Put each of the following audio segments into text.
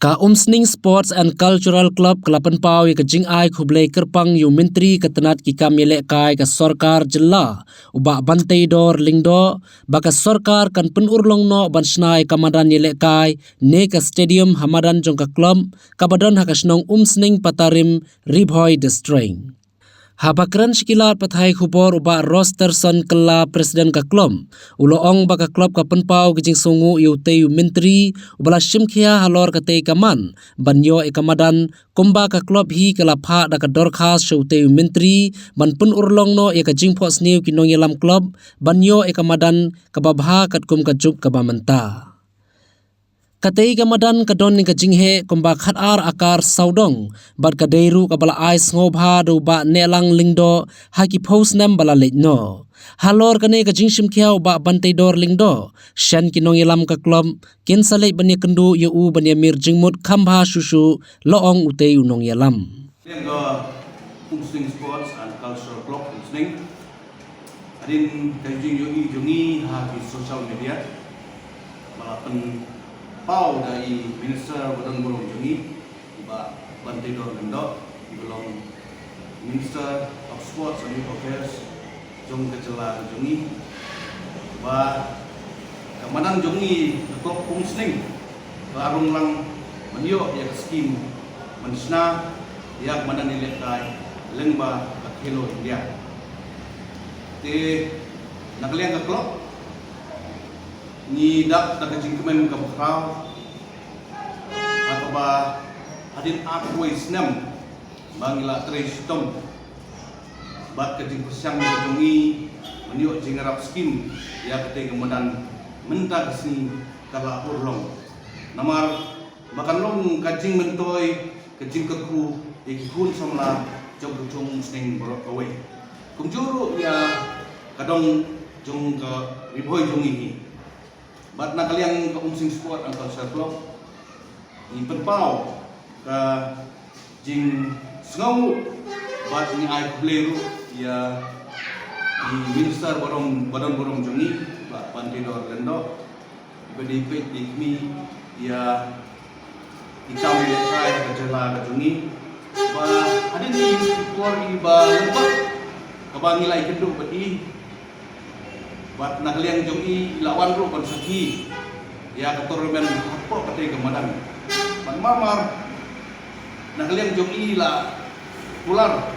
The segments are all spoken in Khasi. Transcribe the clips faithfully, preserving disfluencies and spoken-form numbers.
Ka Umsning Sports and Cultural Club ka la pynpaw ïa ka jingai khublei kyrpang ïa u Myntri ka tnat ki kam ïalehkai ka Sorkar Jylla, u Bah Banteidor Lyngdoh, ba ka Sorkar kan pynurlong noh ban shna ïa ka madan ïalehkai ne ka stadium ha madan jong ka club, kaba don ha ka shnong Umsning Patarim, Ri Bhoi District. Haba kren sha ki lad pathai khubor u Bah Rosterson Kylla, President ka club, u la ong ba ka club ka pynpaw ka jingsngewnguh ïa utei u Myntri uba la shim khia halor katei ka mat ban ïoh ïa ka madan, kumba ka club hi ka la phah da ka dorkhas sha utei u Myntri ban pynurlong noh ïa ka jingphohsniew ki nongïalam club ban ïoh ïa ka madan kaba bha katkum ka juk kaba mynta. Katei ka madan ka don ïa ka jingheh kumba khatar akar sawdong, bad ka dei ruh kaba la ai sngewbha da u Bah Nehlang Lyngdoh ha ki phew snem ba la leit noh. Halor kane ka jingshim khia u Bah Banteidor Lyngdoh, shen ki nongïalam ka club kin sa leit ban ïakynduh ïa u ban ïamir jingmut kham bha shuh shuh, la ong utei u nongïalam. Liang ka Umsning Sports and Cultural Club Umsning. Hadien ka jingïohi jong ngi ha ki social media, ba la pynpaw da i Minister ba don burom jong ngi, i Bah Banteidor Lyngdoh, iba long Minister of Sports and Youth Affairs jong ka jylla jong ngi, ba ka madan jong ngi ka club Umsning ka la rung lang ban ïoh ïa ka skim ban shna ïa ka madan ïalehkai lyngba ka Khelo India. Te na ka liang ka club ngi dap da ka jingkmen kaba khraw, ha kaba hadien arphew wei snem ba ngi la trei shitom bad ka jingpyrshang ka jong ngi ban ïoh jingïarap skim ïa katei ka madan mynta ka sngi ka la urlong. Namar ba kan long ka jingmyntoi, ka jingkyrkhu ïa ki khun samla jong ka jong Umsning baroh kawei, kumjuh ruh ïa ka dong jong ka Ri Bhoi jong ngi hi. Bad na ka liang ka Umsning Sport and Culture Club, ngi pynpaw ka jingsngewnguh bad ngi ai khublei ruh ïa i Minister ba don, ba don burom jong ngi, Bah Banteidor Lyngdoh, iba dei peit dei kmie ïa i kam ïalehkai ka jylla ka jong ngi. Ba hadien i por iba lyndet kaba ngi la ïakynduh bad i, bad na ka liang jong i la wan ruh ban sakhi ïa ka tournament hapoh katei ka madan. Bad mar mar na ka liang jong i la kular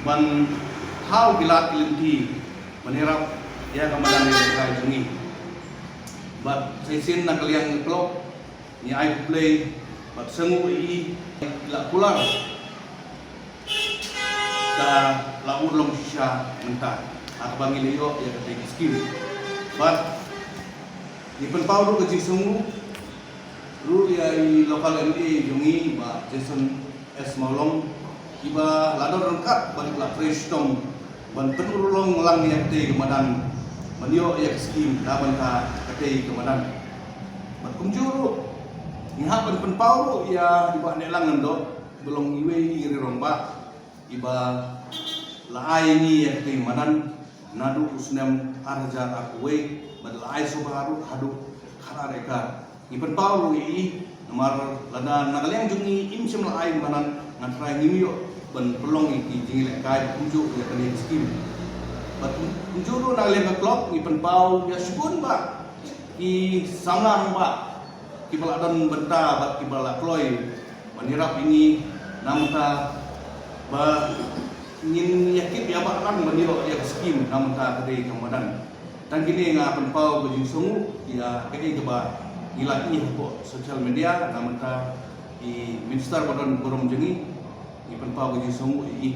ban thaw ki lad ki lynti ban ïarap ïa ka madan ïalehkai jong ngi. Bad sa shisien na ka liang ka club ngi ai khublei bad sngewnguh ïa i, la kular ka la urlong shisha mynta ha kaba ngi la ïoh ïa katei ka skim. Bad ngi pynpaw ruh ka jingsngewnguh ruh ïa i local M L A jong ngi, Bah Jason S Mawlong, iba la don ryngkat bad la trei shitom ban pynurlong lang ïa katei ka madan ban ïoh ïa ka skim na bynta katei ka madan. Bad kumjuh ruh ngi hap ban pynpaw ruh ïa i Bah Nehlang Lyngdoh, ba long iwei i rangbah iba la ai ïa ngi ïa katei ka madan naduh u snem ar hajar arphew wei bad la ai sngewbha ruh haduh khatar ekar. Ngi pynpaw ruh ïa i, namar lada na ka liang jong ngi im shym la ai madan, nga tharai ngim ïoh ban pynlong ïa ki jingïalehkai kumjuh ïa kane ka skim. Bad kumjuh ruh na ka liang ka club ngi pynpaw ïa shibun bah ki samla rangbah kiba la don bynta bad kiba la kloi ban ïarap ïa ngi na bynta ba ngin ïa kit ïa bah lang ban ïoh ïa ka skim na bynta katei ka madan. Tang kine nga pynpaw ka jingsngewnguh ïa kaei kaba ngi la ïohi hapoh social media na bynta i minister ba don burom jong ngi, ngi pynpaw ka jingsngewnguh ïa i.